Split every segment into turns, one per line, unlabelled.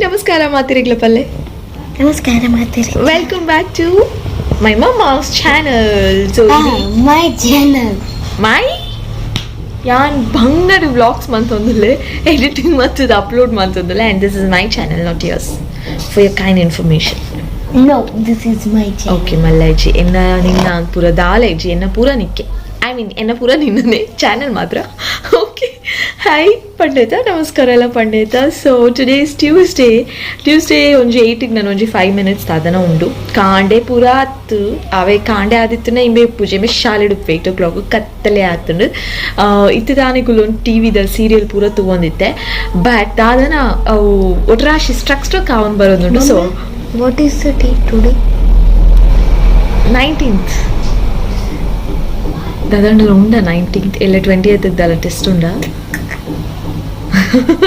ನಮಸ್ಕಾರ ಮಾತಿರಿಗ್ಲ ಪಲ್ಲೆ.
ನಮಸ್ಕಾರ ಮಾತಿರಿ.
Welcome back to my mamma's channel. So
my channel.
My ಯಾನ್ ಬಂಗಾರ ವ್ಲಾಗ್ಸ್ ಮಂತೊಂದುಲ್ಲೆ, ಎಡಿಟಿಂಗ್ ಮತ್ತು upload ಮಂತೊಂದುಲ್ಲೆ. And this is my channel, not yours, for your kind information.
No, this is my channel.
Okay ಮಲ್ಲಜ್ಜಿ, ಎನ್ನ ನಿನ್ನ ಪೂರ ದಾಲಜ್ಜಿ, ಎನ್ನ ಪೂರ ನಿಕ್ಕೆ, I mean ಎನ್ನ ಪೂರ ನಿನ್ನನೆ ಚಾನಲ್ ಮಾತ್ರ. ಓಕೆ, ಹಾಯ್ ಪಂಡಿತ, ನಮಸ್ಕಾರ ಎಲ್ಲ ಪಂಡಿತ. So today is Tuesday. Tuesday ಒಂಜಿ ಏಯ್ಟಿಗೆ ನಾನು ಒಂಜಿ 5 ಮಿನಿಟ್ಸ್ ದಾದನ ಉಂಡು. ಕಾಂಡೆ ಪೂರ ಆತು ಅವೇ ಕಾಂಡೆ ಆದಿತ್ತನ ಇಂಬೆ ಪೂಜೆ ಮೆ ಶಾಲೆಡ್ 8 ಓ ಕ್ಲಾಕ್ ಕತ್ತಲೆ ಆತುಂಡು. ಇತ್ತು ದಾನೆ ಕುಲ್ಲೊಂದು ಟಿ ವಿದ ಸೀರಿಯಲ್ ಪೂರ ತೂವೊಂದಿತ್ತೆ. ಬಟ್ ದಾದನ ಅವು ಒಟ್ರಾಶಿ ಸ್ಟ್ರಕ್ ಸ್ಟ್ರಕ್ ಆವನ್ ಬರೋದುಂಡು. So
what is the date today?
19th. ದಾದಂಡಲ ಉಂಡ 19th ಇಲ್ಲ 20th ಇದ್ದಲ್ಲ ಟೆಸ್ಟ್ ಉಂಡ.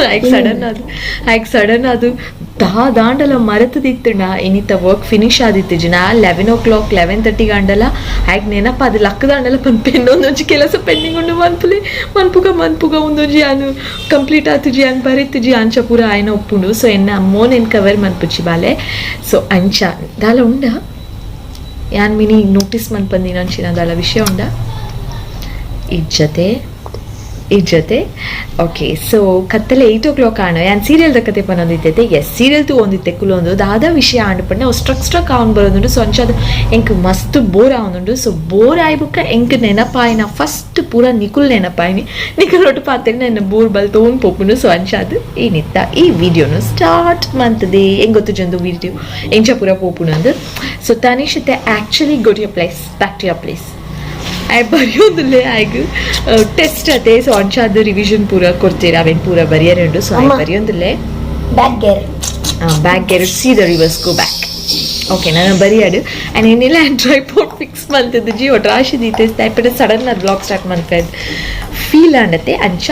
ಆಯ್ಕೆ ಸಡನ್ ಅದು, ಆಯ್ಕೆ ಸಡನ್ ಅದು ದಾ ದಾಂಡಲ ಮರೆತದಿತ್ತುಂಡ. ಇನ್ನಿತ್ತ ವರ್ಕ್ ಫಿನಿಶ್ ಆದಿತ್ತು ಜಿನ 11 ಓ ಕ್ಲಾಕ್, 11:30 ಗಂಡಲ ಆಯ್ಕೆ ನೆನಪ ಅದು ಲಕ್ಕದಾಂಡಲ ಪನ್ಪೆ ಒಂದೊಂಜಿ ಕೆಲಸ ಪೆಂಡಿಂಗ್ ಉಂಡು ಮನ್ಪುಲೆ ಮನ್ಪುಗ ಮನ್ಪುಗ ಒಂದೊಂಜಿ ಯಾನು ಕಂಪ್ಲೀಟ್ ಆತುಜಿ ಅನ್ ಬರೆತುಜಿ ಅಂಚ ಪೂರ ಆಯ್ನ ಒಪ್ಪುಂಡು. ಸೊ ಎನ್ನ ಅಮ್ಮೋನ್ ಎನ್ ಕವರ್ ಮನ್ಪುಚಿ ಬಾಲೆ. ಸೊ ಅಂಚ ದಾಲ ಉಂಡ ಯಾನ್ ಮಿನಿ ನೋಟಿಸ್ ಮನ್ಪಂದಿನ ಅಂಚಿನ ದಾಲ ವಿಷಯ ಉಂಡ ಇಜ್ಜತೆ ಇಜ್ಜತೆ. ಓಕೆ, ಸೊ ಕತ್ತಲೆ 8 ಓ ಕ್ಲಾಕ್ ಆಣ ಯಾನ್ ಸೀರಿಯಲ್ the ಕತೆ ಪನೊಂದಿತ್ತೈತೆ. ಎಸ್, ಸೀರಿಯಲ್ ತೂ ಒಂದಿತ್ತೆ ಕುಲೊಂದು ದಾದ ವಿಷಯ ಆಂಡ್ ಪಂಡ ಅವು ಸ್ಟ್ರಕ್ ಸ್ಟ್ರಕ್ ಆವನ್ ಬರೋದುಂಡು. ಸೊ ಅಂಚಾದ ಎಂಕ್ ಮಸ್ತ್ ಬೋರ್ ಆವೊಂದುಂಡು. ಸೊ ಬೋರ್ ಆಯ್ಬುಕ್ಕ ಎಂಕ್ ನೆನಪಾಯಿನ ಫಸ್ಟ್ ಪೂರ ನಿಕುಲ್ ನೆನಪಾಯಿನಿ. ನಿಕುಲ್ ಒಟ್ಟು ಪಾತೆರ್ ನನ್ನ ಬೋರ್ ಬಲ್ ತೋನ್ ಪೋಪುಂಡು. ಸೊ ಅಂಚಾದ್ ಏನಿತ್ತ ಈ ವಿಡಿಯೋನು ಸ್ಟಾರ್ಟ್ ಮಂತದೆ. ಎಂಗ್ ಗೊತ್ತು ಜಂದು ವಿಡಿಯೋ ಎಂಚ ಪೂರ ಪೋಪುಂಡು. ಸೊ ತನಿಷತೆ actually go to your place, back to your place. ಆಯ್ ಬರೆಯೋದಿಲ್ಲ. ಆಯ್ಗ್ ಟೆಸ್ಟ್ ಅತೆ. ಸೊ ಅಂಚಾದ ರಿವಿಷನ್ ಪೂರ ಕೊಡ್ತೀರ, ಅವೇನು ಪೂರ ಬರೆಯರೆ ಉಂಡು. ಸೊ ಆಯ್
ಅಮ್ಮ.
ಬರೆಯೋದಿಲ್ಲ.
Back gear.
Back gear, ಸೀದಾ ರಿವರ್ಸ್, ಗೋ ಬ್ಯಾಕ್. ಓಕೆ, ನಾನು ಬರಿಯಾಡು. ಆ್ಯಂಡ್ ಏನಿಲ್ಲ, ಟ್ರೈಪಾಡ್ ಫಿಕ್ಸ್ ಮಲ್ತದ್ದು ಜಿ ಒಟ್ಟು ರಾಶಿ ದೀತೆ ದಯಪಟ್ಟು ಸಡನ್ ಅದು ವ್ಲಾಗ್ ಸ್ಟಾರ್ಟ್ ಮನ್ಪೆ ಫೀಲ್ ಆಂಡತೆ ಅಂಚ.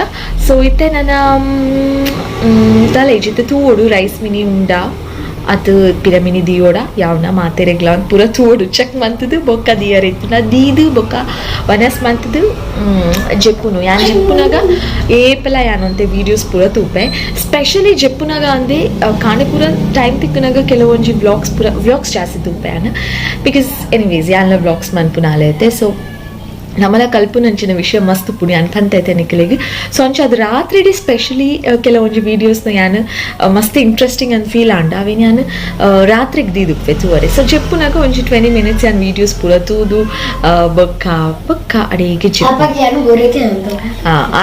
ಸೊ ಇತ್ತೆ ನನ್ನ ತಲೆ ಜಿತ್ತೆ ತೂವೋಡು ರೈಸ್ ಮಿನಿ ಉಂಡ ಅದು ಪಿರಮಿನಿ ದಿಯೋಡ ಯಾವ್ನ ಮಾತೆರೆಗ್ಲ ಪೂರ ತೂವೋಡು ಚೆಕ್ ಮಂತದು ಬೊಕ್ಕ ದಿಯರ್ ಇತ್ತು ದೀದು ಬೊಕ್ಕ ವನಸ್ ಮಂತದು ಜೆಪ್ಪುನು. ಯಾನ್ ಜೆಪ್ಪುನಾಗ ಏಪಲ ಯಾನಂತೆ ವೀಡಿಯೋಸ್ ಪೂರ ತೂಪೆ. ಸ್ಪೆಷಲಿ ಜೆಪ್ಪುನಾಗ ಅಂದೆ ಕಾಂಡೆ ಪೂರ ಟೈಮ್ ತಿಕ್ಕುನಾಗ ಕೆಲವೊಂಜಿ ವ್ಲಾಗ್ಸ್ ಪೂರ ವ್ಲಾಗ್ಸ್ ಜಾಸ್ತಿ ತೂಪೆ ಯಾನ್. Because anyways ಯಾನ್ಲ ವ್ಲಾಗ್ಸ್ ಮನ್ಪುನಾಲೆ ಐತೆ. ಸೊ ನಮ್ಮಲ ಕಲ್ಪುನಂಚಿನ ವಿಷಯ ಮಸ್ತ್ ಪುಡಿ ಅನ್ಪಂತೈತೆ ನಿಕಲಿಗೆ. ಸೊ ಅಂಚ ಅದು ರಾತ್ರಿ ಸ್ಪೆಷಲಿ ಕೆಲವೊಂಜಿ ವೀಡಿಯೋಸ್ನ ಯಾನ್ ಮಸ್ತ್ ಇಂಟ್ರೆಸ್ಟಿಂಗ್ ಅಂತ ಫೀಲ್ ಆಂಡ ಅವೇನು ಯಾನ್ ರಾತ್ರಿಗೆ ದೀದುಪ್ಪೆ ತೂವರೆ. ಸೊ ಜೆಪ್ಪುನಾಗ ಒಂಜಿ 20 ಮಿನಿಟ್ಸ್ ಯಾನ್ ವೀಡಿಯೋಸ್ ಪೂರ ತೂದು ಬೊಕ್ಕ ಬೊಕ್ಕ ಅಡೇಗೆ ಜೆಪ್ಪು.
ಅಪ್ಪಗೆ ಯಾನು ಗೊರಕೆ ಅಂತ.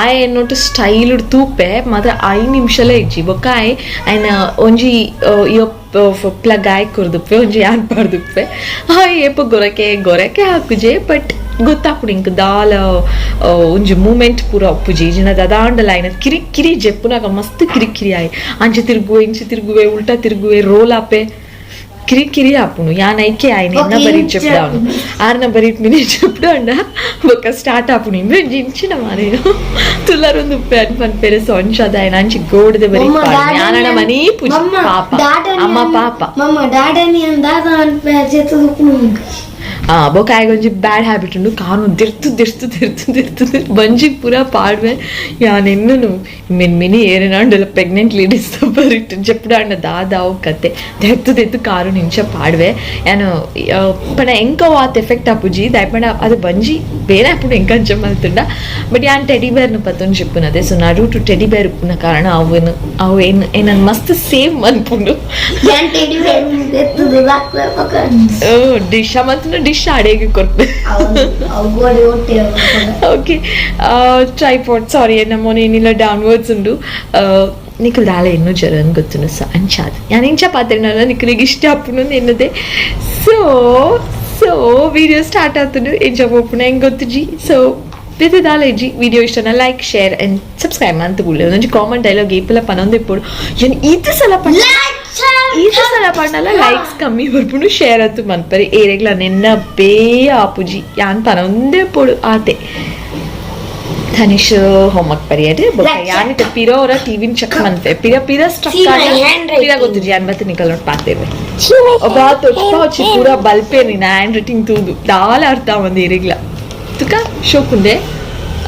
ಆಯ್ ಎನ್ನೊಟ್ಟು ಸ್ಟೈಲ್ ತೂಪೆ ಮಾತ್ರ 5 ನಿಮಿಷಲೇ ಇಜ್ಜಿ. ಬೊಕ್ಕ ಆಯ್ ಆಯ್ನ ಒಂಜಿ ಪ್ಲಗ್ ಆಯ್ ಕೊರ್ದುಪ್ಪೆ, ಒಂಜಿ ಯಾನ್ ಪಾಡ್ದುಪ್ಪೆ. ಆಯ್ ಏಪ ಗೊರಕೆ ಗೊರಕೆ ಹಾಕುಜೆ. ಬಟ್ ಗೊತ್ತಾಪುಡು ಇಂಕ್ ದಾಲ ಒಂಜಿ ಮೂಮೆಂಟ್ ಪೂರ ಉಪ್ಪುಜಿ ಜಿನ ದಾದಾಂಡಲ ಆಯ್ನ ಕಿರಿ ಕಿರಿ ಜೆಪ್ಪುನಾಗ ಮಸ್ತ್ ಕಿರಿ ಕಿರಿ ಆಯ್ ಅಂಚೆ ತಿರುಗುವೆ, ಇಂಚೆ ತಿರುಗುವೆ, ಉಲ್ಟಾ ತಿರುಗುವೆ, ರೋಲ್ ಆಪೆ, ಕಿರಿ ಕಿರಿ ಆಪುಂಡು. ಯಾನ್ ಐಕೆ ಆಯ್ನ ಎನ್ನ ಬರಿ ಚೆಪ್ಪುಡಾವನು ಆರ್ನ ಬರಿ ಮಿನಿ ಚೆಪ್ಪುಡು ಅಂಡ ಬೊಕ್ಕ ಸ್ಟಾರ್ಟ್ ಆಪುಂಡು. ಇಂಬೆ ಒಂಜಿ ಇಂಚಿನ ಮಾರೇನು ತುಲ್ಲರೊಂದು ಉಪ್ಪೆ ಅನ್ ಪನ್ಪೆರೆ. ಸೊ ಅಂಚಾದ ಆಯ್ನ ಅಂಚಿ ಗೋಡದ ಬರಿ ಯಾನಣ ಮನಿ ಪೂಜೆ ಪಾಪ ಅಮ್ಮ ಪಾಪ.
ಮಮ್ಮ ಡಾಡನಿ ಅಂದಾದ ಅನ್ಪೆ ಜೆತ್ತು.
ಬೊಕ ಆಯ್ಗ್ ಒಂಜಿ ಬ್ಯಾಡ್ ಹ್ಯಾಬಿಟ್ ಉಂಡು. ಕಾನು ದಿರ್ತು ದಿರ್ತು ದಿರ್ತು ದಿರ್ತು ದಿರ್ತು ಬಂಜಿ ಪೂರ ಪಾಡ್ವೆ. ಯಾನ್ ಎನ್ನುನು ಮಿನ್ ಮಿನಿ ಏರೇನಾಂಡಲ ಪ್ರೆಗ್ನೆಂಟ್ ಲೇಡೀಸ್ ಬರಿಟ್ ಜೆಪ್ಪುಡಾಂಡ ದಾದ ಅವು ಕತೆ ದೆತ್ತು ದೆತ್ತು ಕಾರು ನಿಂಚ ಪಾಡ್ವೆ ಯಾನು. ಪಂಡ ಎಂಕ ಆತ್ ಎಫೆಕ್ಟ್ ಆಪುಜಿ ದಾಯ್ ಪಂಡ ಅದು ಬಂಜಿ ಬೇರೆ ಆಪುಂಡು ಎಂಕಂಚ ಮಲ್ತುಂಡ. ಬಟ್ ಯಾನ್ ಟೆಡಿ ಬೇರ್ನ ಪತ್ತೊಂದು ಜೆಪ್ಪುನದೆ. ಸೊ ನಡುಟು ಟೆಡಿ ಬೇರ್ ಉಪ್ಪುನ ಕಾರಣ ಅವೇನು ಅವು ಏನು ಏನನ್ ಮಸ್ತ್ ಸೇವ್ ಮನ್ಪುಂಡು.
ಯಾನ್ ಟೆಡಿ ಬೇರ್ ಎತ್ತುದು
ಡಿಶ್ ಮಲ್ತುಂಡ ಡಿಶ್ ಅಡೇಗೆ ಕೊರ್ಪೆ.
ಅವು ಗೋಡೆ ಒಟ್ಟೆ.
ಓಕೆ, ಟ್ರೈಪಾಡ್ ಸಾರಿ, ಎನ್ನ ಮೊನೆ ಏನಿಲ್ಲ ಡೌನ್ವರ್ಡ್ಸ್ ಉಂಡು. ನಿಕುಲ್ ದಾಲ ಇನ್ನೂ ಜರನ್ ಗೊತ್ತುನು. ಸೊ ಅಂಚಾದ್ ಯಾನ್ ಇಂಚ ಪಾತ್ರೆನಲ್ಲ ನಿಕುಲಿಗೆ ಇಷ್ಟ ಆಪುಂಡು ಎನ್ನದೆ. ಸೊ ಸೊ ವಿಡಿಯೋ ಸ್ಟಾರ್ಟ್ ಆತುಂಡು. ಎಂಚ ಪೋಪುನ ಹೆಂಗ್ ಗೊತ್ತುಜಿ. ಸೊ ಬೇತೆ ದಾಲ ಇಜ್ಜಿ. ವಿಡಿಯೋ ಇಷ್ಟನ ಲೈಕ್, ಶೇರ್ ಅಂಡ್ ಸಬ್ಸ್ಕ್ರೈಬ್ ಅಂತ ಬುಳ್ಳೆ. ಒಂದೊಂಜಿ ಕಾಮನ್ ಡೈಲಾಗ್ ಏಪಲ ಪನೊಂದು ಇಪ್ಪೊಡು. ಏನ್ ಈತ ಸಲ ಪಂಡ ಈತ ಸಲ ಪಂಡಲ ಲೈಕ್ಸ್ ಕಮ್ಮಿ ಬರ್ಪುಂಡು, ಶೇರ್ ಆತು ಮನ್ಪರಿ. ಏರೆಗ್ಲ ನೆನ್ನ ಬೇ ಆಪುಜಿ ಯಾನ್ ಪನೊಂದೇ ಪೊಡು ಆತೆ. ತನಿಷ್ ಹೋಮ್ವರ್ಕ್ ಬರೆಯಡು. ಬೊಕ್ಕ ಯಾನಿಟ ಪಿರ ಅವರ ಟಿವಿನ ಚೆಕ್ ಮನ್ಪೆ ಪಿರ ಪಿರ ಸ್ಟ್ರಕ್
See my handwriting.
ಪಿರ ಗೊತ್ತುಜಿ. ಯಾನ್ ಬತ್ತೆ ನಿಕಲ್ ನೋಟ್ ಪಾತೇವೆ ಒಬ್ಬ ತೊಚ್ಪಾಚಿ ಪೂರ ಬಲ್ಪೆ ನಿನ್ನ ಹ್ಯಾಂಡ್ ರೈಟಿಂಗ್ ತೂದು ದಾಲ ಅರ್ಥ ಒಂದು ಇರಿಗ್ಲ ತುಕ ಶೋಕುಂಡೆ.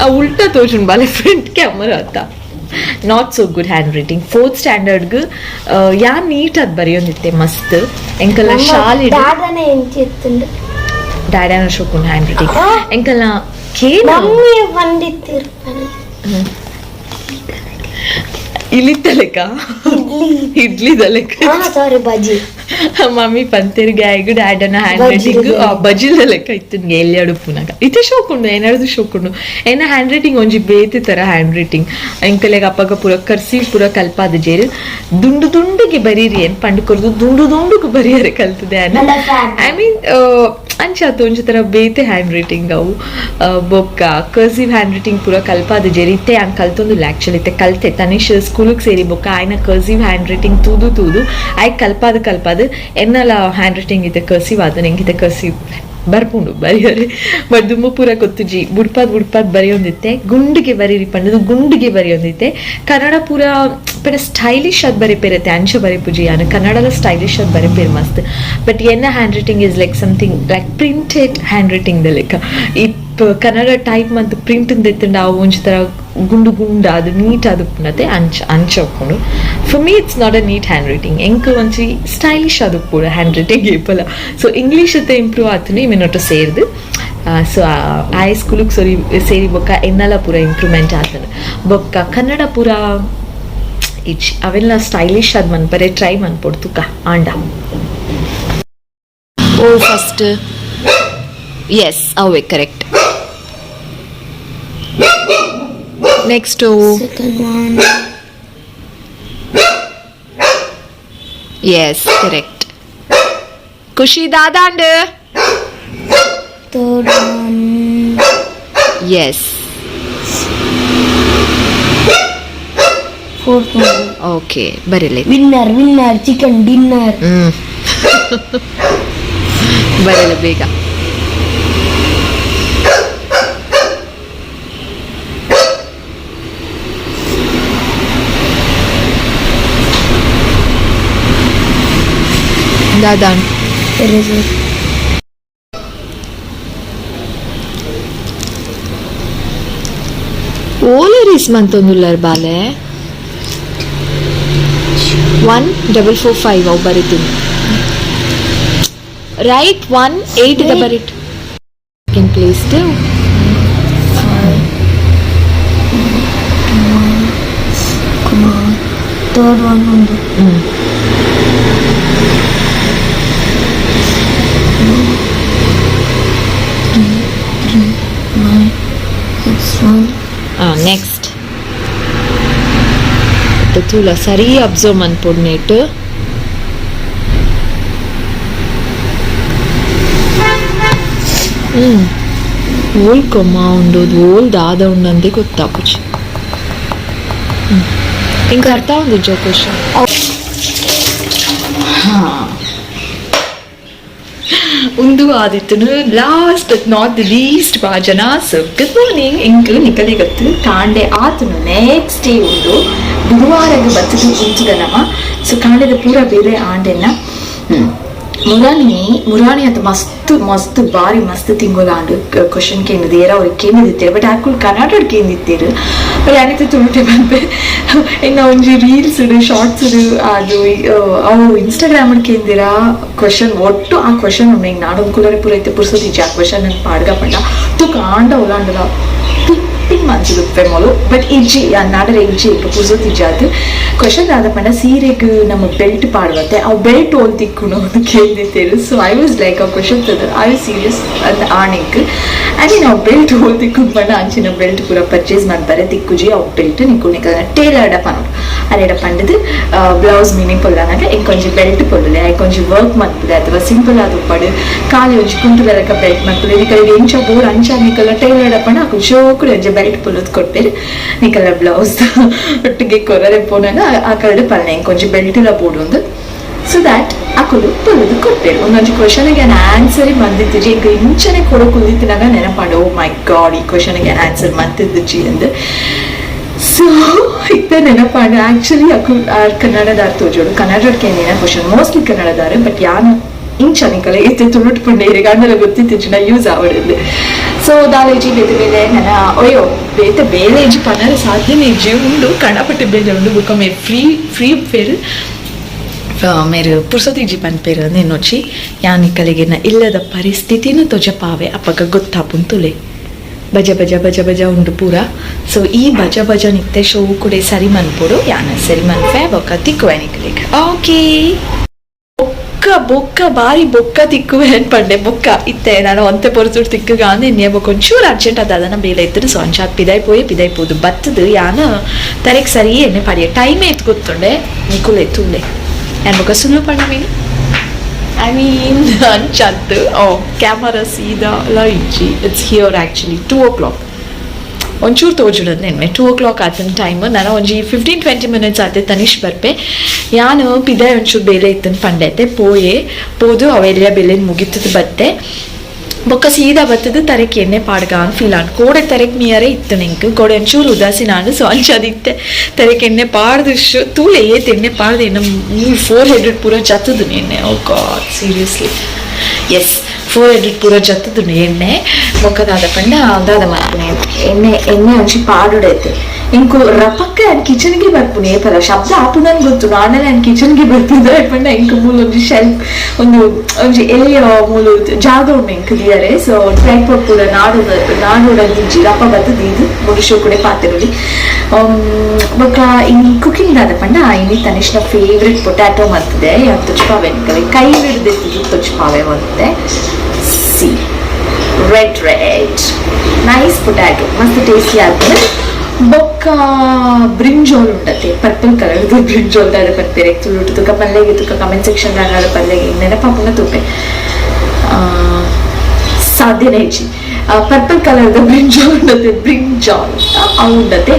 ಆ ಉಲ್ಟಾ ತೋಜುಂಡು ಬಾಲೆ ಫ್ರಂಟ್ ಕ್ಯಾಮರಾ ಅತ್ತ. Not so good handwriting. Fourth ಸ್ಟ್ಯಾಂಡರ್ಡ್ಗ್ ಯಾನ್ neat ಅದು ಬರೆಯೊಂದಿತ್ತೆ ಮಸ್ತ್ ಎಂಕಲ್ನ ಶಾಲೆ
ದಾದನೆ ಎಂಚಿತ್ತುಂಡು
ಡ್ಯಾಡ್ಯಾನ ಶೋಕುಂಡು ಹ್ಯಾಂಡ್ ರೈಟಿಂಗ್ ಎಂಕಲ್ನ ಕೇನ
ಮಮ್ಮಿ ಬಂದಿತ್ತಿರ್ಪನೆ
ಇಲಿತ್ತ ಲೆಕ್ಕ
ಇಡ್ಲಿ
ಇಡ್ಲಿದ ಲೆಕ್ಕ
ಸಾರಿ ಬಜ್ಜಿ
ಮಮ್ಮಿ ಪಂತೆರ್ಗೆ ಆಯ್ಗು ಡ್ಯಾಡನ ಹ್ಯಾಂಡ್ ರೈಟಿಂಗ್ ಬಜಿಲ್ದ ಲೆಕ್ಕ ಇತ್ತು ಎಲ್ಲಿ ಪುನಗ ಇತ್ತೆ ಶೋಕುಂಡು ಏನಾದ್ರು ಶೋಕುಂಡು ಏನ ಹ್ಯಾಂಡ್ ರೈಟಿಂಗ್ ಒಂಜಿ ಬೇತೆ ತರ ಹ್ಯಾಂಡ್ ರೈಟಿಂಗ್ ಎಂಕಲೆಗ್ ಅಪ್ಪಗ ಪೂರ ಕರ್ಸಿ ಪೂರ ಕಲ್ಪಾದ ಜೇರು ದುಂಡು ದುಂಡುಗೆ ಬರೀರಿ ಏನ್ ಪಂಡು ಕೊರ್ದು ದುಂಡು ದುಂಡುಗು ಬರಿಯರೆ ಕಲ್ತದೆ
ನನ್ನ fan.
I mean ಅಂಚಾತು ಒಂಜಿ ತರ ಬೇತೆ ಹ್ಯಾಂಡ್ ರೈಟಿಂಗ್ ಅವು ಬೊಕ್ಕ cursive hand writing ಪೂರ ಕಲ್ಪಾದ ಜೇರು ಇತ್ತೆ ಯಾನ್ ಕಲ್ತೊಂದಿಲ್ಲ ಆಕ್ಚುಲಿ ಇತ್ತೆ ಕಲ್ತೆ ತನಿಷ್ ಸ್ಕೂಲಿಗೆ ಸೇರಿ ಬೊಕ್ಕ ಆಯ್ನ cursive hand writing ತೂದು ತೂದು ಆಯ್ ಕಲ್ಪಾದ ಕಲ್ಪಾದ ಎನ್ನಲ ಹ್ಯಾಂಡ್ ರೈಟಿಂಗ್ ಇತ್ತೆ ಕರ್ಸಿವ್ ಆದ ನಂಗೆ ಕರ್ಸಿವ್ ಬರ್ಪುಂಡು ಬರಿಯರೆ ಬಟ್ ದುಂಬು ಪೂರ ಗೊತ್ತುಜಿ ಬುಡ್ಪಾದ್ ಬುಡ್ಪಾದ್ ಬರೆಯೊಂದಿತ್ತೆ ಗುಂಡಿಗೆ ಬರೀರಿ ಪಂಡದು ಗುಂಡಿಗೆ ಬರೆಯೊಂದಿತ್ತೆ ಕನ್ನಡ ಪೂರ ಪಂಡ ಸ್ಟೈಲಿಶ್ ಆದ್ ಬರಿಪೇರತ್ತೆ ಅಂಚ ಬರಿಪುಜಿ ಯಾನು ಕನ್ನಡಲ ಸ್ಟೈಲಿಶ್ ಆದ್ ಬರಿಪೇರು ಮಸ್ತ್ ಬಟ್ ಎನ್ನ handwriting is like something like printed handwriting the ಲೆಕ್ಕ ಈ ಕನ್ನಡ ಟೈಪ್ ಮತ್ತು ಪ್ರಿಂಟ್ ದೆತ್ತುಂಡ ಅವು ಒಂಜಿ ಥರ ಗುಂಡು ಗುಂಡು ಅದು ನೀಟ್ ಅದು ಪುನತೆ ಅಂಚ ಅಂಚ ಉಪ್ಪುಂಡು. For me it's not a neat handwriting ಎಂಕ್ ಒಂಜಿ ಸ್ಟೈಲಿಶ್ ಅದು ಪೂರ ಹ್ಯಾಂಡ್ ರೈಟಿಂಗ್ ಏಪಲ ಸೊ ಇಂಗ್ಲೀಷ್ ಅತ್ತೆ ಇಂಪ್ರೂವ್ ಆತುಂಡು ಇಮೆನೊಟ್ಟು ಸೇರ್ದು ಸೊ ಆ ಸ್ಕೂಲಿಗೆ ಸರಿ ಸೇರಿ ಬೊಕ್ಕ ಎನ್ನಲ ಪೂರ ಇಂಪ್ರೂವ್ಮೆಂಟ್ ಆತುಂಡು ಬೊಕ್ಕ ಕನ್ನಡ ಪೂರ ಇಚ್ ಅವೆಲ್ಲ ಸ್ಟೈಲಿಶ್ ಆದ್ ಮನ್ಪರೆ ಟ್ರೈ ಮನ್ಪೊಡು ತುಕ ಆಂಡ ಓ ಫಸ್ಟ್ ಎಸ್ ಅವೇ correct next
second one
yes correct Khushi ದಾದಾಂಡ್
third one
yes
fourth one
okay ಬರೀಲಿ
winner winner chicken dinner
ಹ್ಮ್ ಬರಲ್ಲ ಬೇಗ ದಾದಾನ್
eraser
ಓಲರೀಸ್ ಮಂತೊಂದುಲ್ಲರ್ ಬಾಲೆ 1445 ಅವು ಬರೀತೀನಿ ರೈಟ್ 18 the ಬರಿಟ್ in place to
third one ಒಂದು three nine six one
next ತೂಲ ಸರಿ observe ಮನ್ಪೊಡು ನೆಟ್ ಓಲ್ comma ಉಂಡು ಓಲ್ ದಾದ ಉಂಡು ಅಂದೇ ಗೊತ್ತಾಪುಜಿ ಇಂಕ ಅರ್ಥ ಉಂದಿಜ್ಜ ಕ್ವಶನ್ ಉಂದು ಆದಿತ್ತನು last but not the least ಭಾಜನ. So good morning ಇಂಕ್ ನಿಕಲಿಗತ್ತು ಕಾಂಡೆ ಆತನು ನೆಕ್ಸ್ಟ್ ಡೇ ಉಂಡು ಬುಧವಾರಗ ಬತ್ತದು ಉಂತುದ ನಮ. ಸೊ ಕಾಂಡೆದ ಪೂರ ಬೇರೆ ಆಂಡೆನ ಮುರಾಣಿ ಮುರಾಣಿ ಅಂತ ಮಸ್ತ್ ಮಸ್ತ್ ಬಾರಿ ಮಸ್ತ್ ತಿಂಗೊಲ ಆಂಡು ಕ್ವಶನ್ ಕೇಂದಿದ್ದು ಏರ ಅವ್ರಿಗೆ ಕೇಂದಿತ್ತೇರು ಬಟ್ ಆಕುಲ್ ಕನ್ನಡ ಕೇಂದಿತ್ತೇರು ಬಟ್ ಯಾನಿತ್ತೆ ತುಳುಟೆ ಬಂಪೆ ಇನ್ನು ಒಂಜಿ ರೀಲ್ಸ್ ಶಾರ್ಟ್ಸ್ ಅದು ಅವು ಇನ್ಸ್ಟಾಗ್ರಾಮ್ ಕೇಂದಿರ ಕ್ವಶನ್ ಒಟ್ಟು ಆ ಕ್ವಶನ್ ಉಂಡು ಹಿಂಗೆ ನಾಡೊಂದು ಕುಲರೆ ಪೂರ ಇತ್ತೆ ಪುರ್ಸೊತ್ತಿಜ್ಜಿ ಆ ಕ್ವಶನ್ ನನ್ ಪಾಡ್ಗ ಪಂಡ ತುಕ ಆಂಡ ಉಲಾಂಡಲ ಟಿಪ್ಪಿಂಗ್ ಮಂತುದುಪ್ಪೆ ಮೊಲು ಬಟ್ ಇಜ್ಜಿ ನಾಡರೆ ಇಜ್ಜಿ ಈಗ ಪುರ್ಸೊತ್ತಿಜ್ಜಿ ಅದು ಕ್ವಶನ್ ದಾದ ಪಂಡ ಸೀರೆಗ್ ನಮ್ಮ ಬೆಲ್ಟ್ ಪಾಡುವತ್ತೆ ಅವು ಬೆಲ್ಟ್ ಓಲ್ ತಿಕ್ಕುನು ಅಂತ ಕೇಂದಿತ್ತೇರು. So I was like ಆ ಕ್ವಶನ್ ತದ I was serious ಅಂತ ಆಣಿಕ್ I mean ಅವು ಬೆಲ್ಟ್ ಓಲ್ ತಿಕ್ಕು ಪಂಡ ಅಂಚಿನ ಬೆಲ್ಟ್ ಪೂರ ಪರ್ಚೇಸ್ ಮಾಡ್ತಾರೆ ತಿಕ್ಕುಜಿ ಅವು ಬೆಲ್ಟ್ ನಿಕ್ಕು ನಿಕ್ಕ ಟೇಲರ್ಡ ಪನೋಡು ಅರೆಡ ಪಂಡದು ಬ್ಲೌಸ್ ಮಿನಿ ಪೊಲ್ಲನಾಗ ಇಂಕೊಂಜಿ ಬೆಲ್ಟ್ ಪೊಲ್ಲುಲೆ ಐಕೊಂಜಿ ವರ್ಕ್ ಮನ್ಪುಲೆ ಅಥವಾ ಸಿಂಪಲ್ ಆದ ಉಪ್ಪಡು ಖಾಲಿ ಒಂಜಿ ಕುಂಟು ಬೆಲಕ ಬೆಲ್ಟ್ ಮನ್ಪುಲೆ ನಿಕಲಿಗೆ ಇಂಚ ಬೋರ್ ಅಂಚ ನಿಕಲ ಟೇಲರ್ಡ ಪಂಡ ಅಕು ಜೋಕುಡು ಒಂಜಿ ಬೆಲ್ಟ್ ಪೊಲ್ಲುದು ಕೊಡ್ಪೇರು ನಿಕಲ ಬ್ಲೌಸ್ ಒಟ್ಟಿಗೆ ಕೊರರೆ ಪೋನಾಗ ಆ ಕಡೆ ಪಲ್ಲೆ ಇಂಕೊಂಜಿ ಬೆಲ್ಟ್ ಇಲ್ಲ ಬೋರ್ಡ್ ಒಂದು ಸೊ that ಅಕುಲು ಪೊಲ್ಲುದು ಕೊಡ್ಪೇರು ಒಂದೊಂಜಿ ಕ್ವಶನ್ಗೆ ಆನ್ಸರ್ ಬಂದಿತ್ತಿಜಿ ಈಗ ಇಂಚನೆ ಕೊಡೋ ಕುಲ್ದಿತ್ತಿನಾಗ ನೆನಪಾಂಡ ಓ ಮೈ ಗಾಡ್ ಈ ಕ್ವಶನ್ಗೆ ಆನ್ಸರ್ ಮಂತಿದ್ದುಜಿ ಅಂದ್. ಸೊ ಇತ್ತ ನೆನಪಾಂಡ ಆಕ್ಚುಲಿ ಅಕು ಕನ್ನಡದಾರ್ ತೋಜೋಡು ಕನ್ನಡಕ್ಕೆ ಏನೇನ ಕ್ವಶನ್ ಮೋಸ್ಟ್ಲಿ ಕನ್ನಡದಾರು ಬಟ್ ಯಾನ್ ಇಂಚ ನಿಕಲೆ ಇತ್ತೆ ತುಳುಟ್ ಪಂಡ ಇರೆಗ್ ಅಂಡಲ ಗೊತ್ತಿತ್ತಿಜ್ಜಿನ ಯೂಸ್ ಆವಡಿಂದು. ಸೊ ದಾಲೇಜಿ ಬೇತೆ ಬೇಲೆ ನನ್ನ ಅಯ್ಯೋ ಬೇತೆ ಬೇಲೆ ಇಜ್ಜಿ ಪನರೆ ಸಾಧ್ಯನೇ ಇಜ್ಜಿ ಉಂಡು ಕಣಪಟ್ಟಿ ಬೇಲೆ ಉಂಡು ಬುಕ್ಕ ಮೇರ್ ಫ್ರೀ ಫ್ರೀ ಫೇರ್ ಮೇರು ಪುರ್ಸೊತ್ತು ಇಜ್ಜಿ ಪನ್ಪೇರು ನೆನ್ನೊಚ್ಚಿ ಯಾನ್ ಇಕ್ಕಲೆಗೆನ ಇಲ್ಲದ ಪರಿಸ್ಥಿತಿನ ತೊಜಪಾವೆ ಅಪಗ ಗೊತ್ತಾಪುಂತುಲೆ ಬಜ ಬಜ ಬಜ ಬಜ ಉಂಡು ಪೂರ. ಸೊ ಈ ಬಜ ಬಜ ನಿತ್ತೆ ಶೋ ಕೂಡ ಸರಿ ಮನ್ಪೊಡು ಯಾನ ಸರಿ ಮನ್ಪೆ ಬೊಕ್ಕ ತಿಕ್ಕುವೆ ನಿಕಲೆಗ್. ಓಕೆ, ಬೊಕ್ಕ ಬೊಕ್ಕ ಬಾರಿ ಬೊಕ್ಕ ತಿಕ್ಕುವೆ ಪಂಡೆ ಬೊಕ್ಕ ಇತ್ತೆ ನಾನು ಒಂತೆ ಪೊರ್ತುಡು ತಿಕ್ಕುಗ ಅಂದ್ ಎನ್ನಿಯ. ಬೊಕ್ಕ ಒಂಚೂರು ಅರ್ಜೆಂಟ್ ಅದಾದನ ಬೇಲೆ ಇತ್ತು. ಸೊ ಅಂಚ ಪಿದಾಯ್ ಪೋಯೆ. ಪಿದಾಯ್ ಪೋದು ಬತ್ತದು ಯಾನ ತರೆಕ್ ಸರಿ ಎಣ್ಣೆ ಪಾಡಿಯ ಟೈಮ್ ಏತ್ ಗೊತ್ತುಂಡೆ ನಿಕುಲೆ ತೂಲೆ. ಯಾನ್ ಬೊಕ್ಕ ಸುಳ್ಳು ಪಂಡ ಮೀನು I mean ಅಂಚತ್ತು. ಓ ಕ್ಯಾಮರಾ ಸೀದಾ ಅಲ್ಲ ಇಜ್ಜಿ. It's here actually 2 o'clock. ಒಂಚೂರು ತೋಜುಡದ್ ನೆನ್ಮೆ 2 ಓ ಕ್ಲಾಕ್ ಆತನ ಟೈಮ್. ನಾನು ಒಂಜಿ 15-20 ಮಿನಿಟ್ಸ್ ಆತೆ, ತನಿಷ್ ಬರ್ಪೆ. ಯಾನು ಪಿದಾಯ್ ಒಂಚೂರು ಬೇಲೆ ಇತ್ತನ್ ಪಂಡೈತೆ ಪೋಯೆ. ಪೋದು ಅವೆಲ್ಲ ಬೆಲೆ ಮುಗಿತದ ಬತ್ತೆ. ಬೊಕ್ಕ ಸೀದಾ ಬತ್ತದ ತರೆಕ್ ಎಣ್ಣೆ ಪಾಡ್ಗ ಅಂತ ಫೀಲ್ ಆಂಡ್. ಕೋಡೆ ತರೆಕ್ ಮೀಯರೆ ಇತ್ತು ನಿಂಕ್ ಕೋಡೆ ಒಂಚೂರು ಉದಾಸೀನ ಆಂಡ್. ಸೊ ಅಂಚದಿತ್ತೆ ತರೆಕ್ ಎಣ್ಣೆ ಪಾಡ್ದು ತೂಲೆ ಏತ್ ಎಣ್ಣೆ ಪಾಡ್ದು ಎಣ್ಣೆ ಮೂರು ಫೋರ್ ಹೆಡ್ ಪೂರ ಜತ್ತದು ಎಣ್ಣೆ. Oh God, seriously, yes, forehead ಪೂರ ಜತ್ತದು ಎಣ್ಣೆ. ಬೊಕ್ಕ ದಾದ ಪಂಡ ದಾದ ಮಲ್ಪುನೆ ಎಣ್ಣೆ ಎಣ್ಣೆ ಒಂಚಿ ಪಾಡುಡೈತೆ ಇಂಕು ರಪಕ್ಕ ಯಾನ್ ಕಿಚನ್ಗೆ ಬರ್ಪುನೆ. ಏಪಲ ಶಬ್ದ ಆಪುನನ್ ಗೊತ್ತು ನಾನೆಲ್ಲ ಯಾನ್ ಕಿಚನ್ಗೆ ಬರ್ತಿದ್ದೆ ಪಂಡ ಇಂಕು ಮೂಲು ಒಂಜಿ ಶೆಲ್ಫ್ ಒಂದು ಒಂಜಿ ಎಲ್ಲಿಯ ಮೂಲು ಜಾಗ ಉಂಡು ಇಂಕ್ ದಿಯರೆ. ಸೊ ಟ್ರೈಪೋಡ್ ಪೂರ ನಾಡು ನಾಡುಡಂದಿಜ್ಜಿ. ರಪ ಬತ್ತು ದೀದು ಮುಗಿಶೋ ಕೂಡ ಪಾತೆರೊಲಿ. ಬೊಕ್ಕ ಇನಿ ಕುಕಿಂಗ್ ದಾದ ಪಂಡ ಇನಿ ತನಿಷ್ನ ಫೇವ್ರೆಟ್ ಪೊಟ್ಯಾಟೊ ಮಲ್ತಿದೆ. ಯಾನ್ ತುಚ್ಪಾವೆ ನಿಕಲೆ ಕೈ ಹಿಡ್ದೆತ್ತಿದ್ದು ತುಚ್ಪಾವೆ ಮಂತೆ. See, red red nice potato, ಮಸ್ತ್ ಟೇಸ್ಟಿ ಆಗ್ತದೆ. ಬೊಕ್ಕ ಬ್ರಿಂಜಾಲ್ ಉಂಡತೆ, ಪರ್ಪಲ್ ಕಲರ್ ಬ್ರಿಂಜಾಲ್. ದಾದ ಪನ್ಪೆರೆ ತುಳುಟು ತುಕ ಪಲ್ಲೆಗೆ ತುಕ ಕಮೆಂಟ್ ಸೆಕ್ಷನ್ ದಾದ ಪಲ್ಲೆಗೆ ನೆನಪಾಪುನ ತೂಪೆ ಸಾಧ್ಯನೇ ಇಜ್ಜಿ. ಪರ್ಪಲ್ ಕಲರ್ದ ಬ್ರಿಂಜಾಲ್ ಉಂಡತೆ, ಬ್ರಿಂಜಾಲ್ ಅವು ಉಂಡತೆ.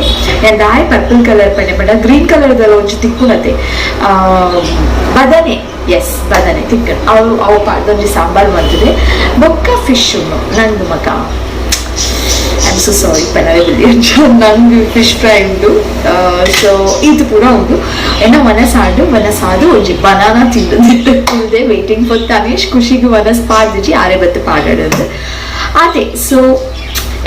ದಾಯೆ ಪರ್ಪಲ್ ಕಲರ್ ಪಂಡೆ ಪಂಡ ಗ್ರೀನ್ ಕಲರ್ದಲ್ಲ ಒಂಜಿ ತಿಕ್ಕುನತೆ, ಬದನೆ, ಎಸ್ ಬದನೆ ತಿಕ್ಕನ್ ಅವು ಅವು ಪಾಡ್ದೊಂಜಿ ಸಾಂಬಾರ್ ಮಂತದೆ. ಬೊಕ್ಕ ಫಿಶ್ ಉಂಡು ನಂದು ಮಗ. I am so sorry ಪನರೆ ನಂಗೆ ಫಿಶ್ ಫ್ರೈ ಉಂಡು. ಸೊ ಇದು ಪೂರ ಉಂಡು. ಎನ್ನ ವನಸಾಡು ವನಸಾದು ಒಂಜಿ ಬನಾನಾ ತಿಂದು ವೇಟಿಂಗ್ ಫಾರ್ ತನಿಷ್. ಖುಷಿಗೆ ವನಸ್ ಪಾಡ್ದಿಜಿ ಆರೆ ಬತ್ತು ಪಾಡೋದು ಅದೇ. So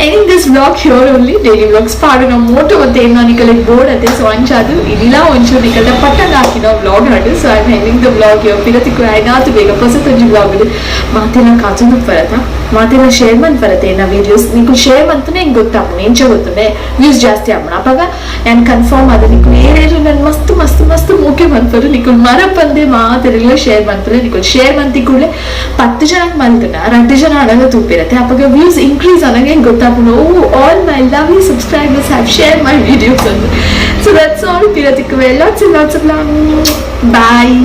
ending this vlog here only. Daily vlogs ಪಾಡು ನಾವು ಮೋಟೋ ಮತ್ತೆ ಏನು ನಿಕಲೆ ಬೋರ್ಡ್ ಅದೇ. ಸೊ ಅಂಚಾದು ಇಲ್ಲ ಒಂಚೂರು ನಿಕಲ್ದ ಪಟ್ಟಂಗ ಹಾಕಿನ ವ್ಲಾಗ್ ಹಾಡು. So I am ending the vlog here. ಪಿರತಿಕ್ಕು ಆಯ್ನಾತು ಬೇಗ ಹೊಸತೊಂಜಿ ವ್ಲಾಗ್ ಮಾತೆಲ್ಲ ಕಾತೊಂದು ಬರತ್ತ ಮಾತೆಲ್ಲ ಶೇರ್ ಮಂತ್ ಬರತ್ತೆ. ನಾ ವೀಡಿಯೋಸ್ ನಿಕು ಶೇರ್ ಮಂತನೇ ಹಿಂಗೆ ಗೊತ್ತಾಪುಂಡು ಎಂಚ ಗೊತ್ತುಂಡೆ ವ್ಯೂಸ್ ಜಾಸ್ತಿ ಆಪುಂಡು. ಅಪಗ ನಾನು ಕನ್ಫರ್ಮ್ ಅದ ನಿಕು ಏನೇನು ನಾನು ಮಸ್ತ್ ಮಸ್ತ್ ಮಸ್ತ್ ಮೋಕೆ ಮನ್ಪರು ನಿಕುಲ್ ಮರಪಂದೆ ಮಾತೆಲ್ಲ ಶೇರ್ ಮನ್ಪರೆ. ನಿಕುಲ್ ಶೇರ್ ಮಂತಿ ಕೂಡಲೇ 10 ಜನಕ್ಕೆ ಮಲ್ತನ 2 ಜನ ಅಡಗ ತೂಪಿರತ್ತೆ. ಅಪಗ ವ್ಯೂಸ್ ಇನ್ಕ್ರೀಸ್ ಆನಾಗ ಹೆಂಗೆ ಗೊತ್ತಾಪುಂಡು, oh, all my lovely subscribers have share my videos ಅಂತ. So that's all. ಪಿರತಿಕ್ಕುವೆ lots and lots of love. Bye.